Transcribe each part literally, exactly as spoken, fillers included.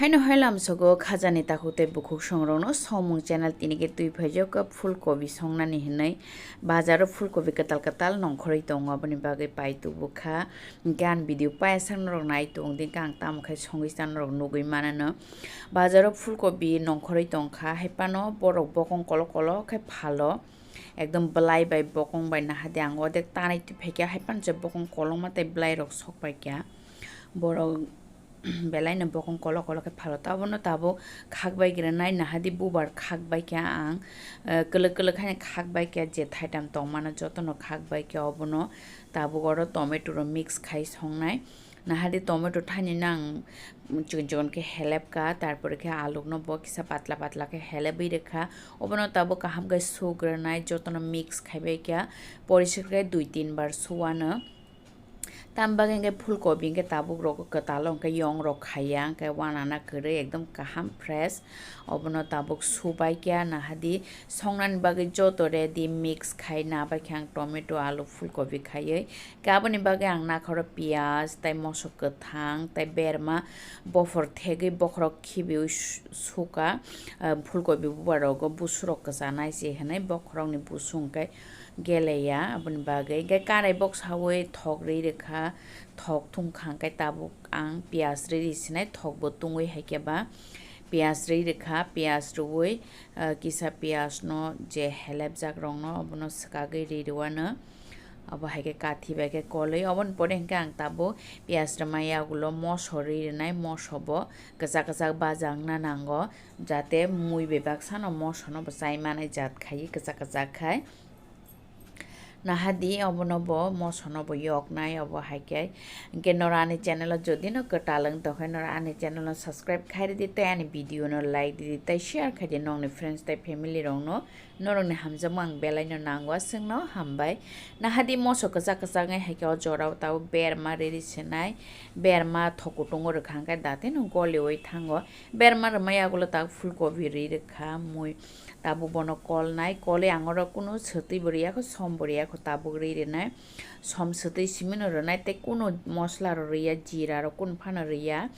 Haino hai lamsogo khajani takhuk tei bukhuk songrokno somung channel tini khe twi phaijak kha phulkobi songnani hinwi. Bazaro phulkobi kwtal kwtal nongkhorwi tongo, aboni bagwi pai tubu kha. Hinkhe ang video paiyasak norok nai tong di, hinkhe ang tamo khe songwi cha norok nugwi manano. Bazaro phulkobi nongkhorwi tongkha, hai phano borok bokong kolok kolok khe phalo. Ekdom bwlai bai bokong bai nahadi ang odek tanai twi phaikha, hai phano je bokong kolokma tei bwlairok sok paikha. Borok belaino bokong kolok kolok khe phalo. Abono tabuk khakbai gwnai, nahadi bubar khakbai kha ang, eh, kwlwk kwlwk haino khakbai kha, je thaitam tongmano jotono khakbai kha. Obono tabuk oro tomato rok mix khai songnai. Nahadi tomato thainino ang chikon chikon khe helep kha, tarpore khe alukno bo kisa patla patla khe helebwi rwkha. Obono tabuk kaham khe sugrwnai, jotono mix khaibai kha, poriskar khe dui tin bar suwano. Tam bagwi hinkhe phulkobi hinkhe tabuk rok kwtalo hinkhe yong rok khaiya, hinkhe wanana kwrwi ekdom kaham fresh. Obono tabuk subai kha, nahadi songnani bagwi joto ready mix khai nabai kha ang tomato, alu, phulkobi khaiwi. Hinkhe aboni bagwi ang nakhoro piyaj tei moso kwthang tei berma bophor thegwi bokhorok khibiwi su-, suka, ah, phulkobi bubarogo busurok kwchanai se hinwi bokhorokni busu hinkhe geleya, aboni bagwi. Hinkhe karai boksawi thok ri rwkha, thok thungkha hinkhe tabuk ang piyaj ri ri sinai, thokbo tungwi hai khe ba piyaj ri rwkha, piyaj rwui, ah, kisa piyajno je helebjak rokno obono swkagwi ri rwano. Obo hai khe kathi bai khe kolwi, oboni pore hinkhe ang tabuk piyaj rwmani yagulo moso ri rwnai, moso bo kwchak kwchak baja wngna nango, jate mui bai baksano mosono bo chai manai jat khai kwchak kwchak khai. Nahadi obono bo mosono bo yoknai, obo hai khe. Hinkhe noro ani channel o jodi no kwtal wng tongkhe noro ani channel no subscribe khai ridi tei ani video no like ridi tei share khai di nokni friends tei family rokno. Norokni hamjakma ang belaino nango, aswkno hambai. Nahadi moso kwchak kwchak wngwi hai khe o jorao tabuk berma riri sinai, berma thok kutungo rwkha hinkhe datino goliwi thango. Berma rwmani yagulo tabuk phulkobi ri rwkha, mui. Tabuk bono kolnai, kolwi ang oro kunu swtwi bo rwya kho, som bo rwya kho, tabuk ri rwnai. Som swtwi simino rwnai tei kunu mosla rok rwya, jira rok kunu phano rwya.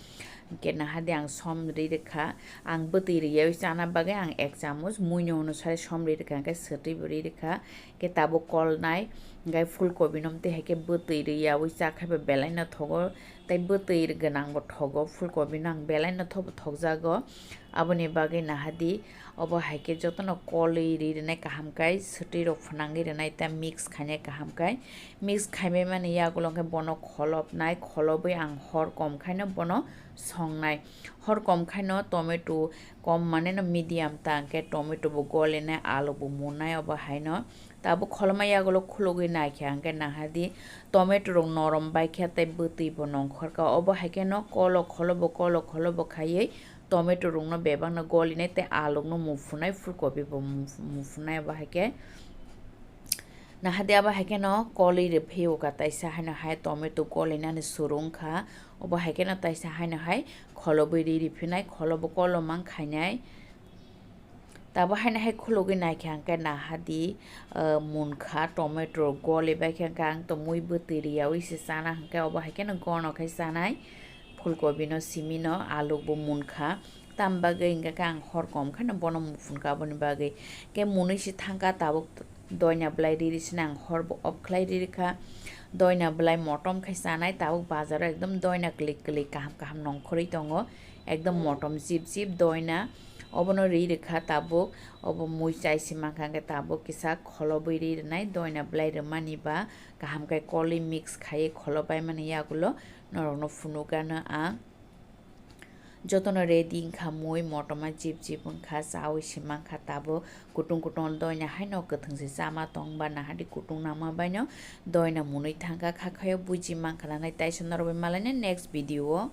Hinkhe nahadi ang som ri rwkha, ang bwtwi rwyawi chana bagwi ang ek chamuch muino hwnwi sai som ri rwkha, hinkhe swtwi bo ri rwkha. Hinkhe tabuk kolnai, hinkhe phulkobi no tei hai khe bwtwi rwyawi cha khai bo belai no thogo, tei bwtwi gwnang bo thogo, phulkobi no ang belai no thobo thokjago. Aboni bagwi nahadi obo hai khe jotono kolwi ri rwnai kaham khai, swtwi rok phwnangwi rwnai tei mix khainai kaham khai. Mix khaibai mani yagulo khe bono kholopnai, kholobwi ang hor kom khaino bono songnai. Hor kom khaino tomato kom maneno medium ta hinkhe tomato bo golinai, alu bo munai, obo haino. Tabuk kholopma yagulo khulugwi naikha hinkhe nahadi tomato rok norom baikha tei bwtwi bo nongkhorkha. Obo hai kheno kolo kholobo kolo kholobo khaiwi tomato rokno bebakno golinai tei alukno muphunai, phulkobi bo muph-, muphunai. Obo hai khe nahadi abo hai kheno kolwi rwphiyokha, taisa haino hai tomato golinani suru wngkha. Obo hai kheno taisa haino hai kholobwi ri riphinai, kholobo kolomang khainai. Tabuk haino hai khulugwi naikha hinkhe nahadi, ah, munkha, tomato goli baikha hinkhe ang to mui bwtwi rwyawi se chana hinkhe obo hai kheno gono khai chanai. Phulkobi no simi no aluk bo munkha, tam bagwi hinkhe ang hor kom khaino bono muphunka aboni bagwi. Khe munwi se thangkha tabuk. Doina bwlai riri sina ang hor bo off khlai riri kha. Doina bwlai motom khai chanai, tabuk bazaro ekdom doina kwlwi kwlwi kaham kaham nongkhorwi tongo, ekdom motom jip jip doina. Obono ri rwkha tabuk, obo mui chai se mankha, hwnkhe tabuk kisa kholobwi ri rwnai, doina bwlai rwmani ba kaham khe kolwi mix khaiwi kholobaimani yagulo norokno phunukgano ang. Jotono ready wngkha mui, motoma jip jip wngkha, chawi se mankha tabuk. Kutung kutung doina haino kwthwng se chama tongba nahadi kutung nangma baino doina munwi thangkha, khakhaio buji mankha nanai, taisa norokbai malaina next video o.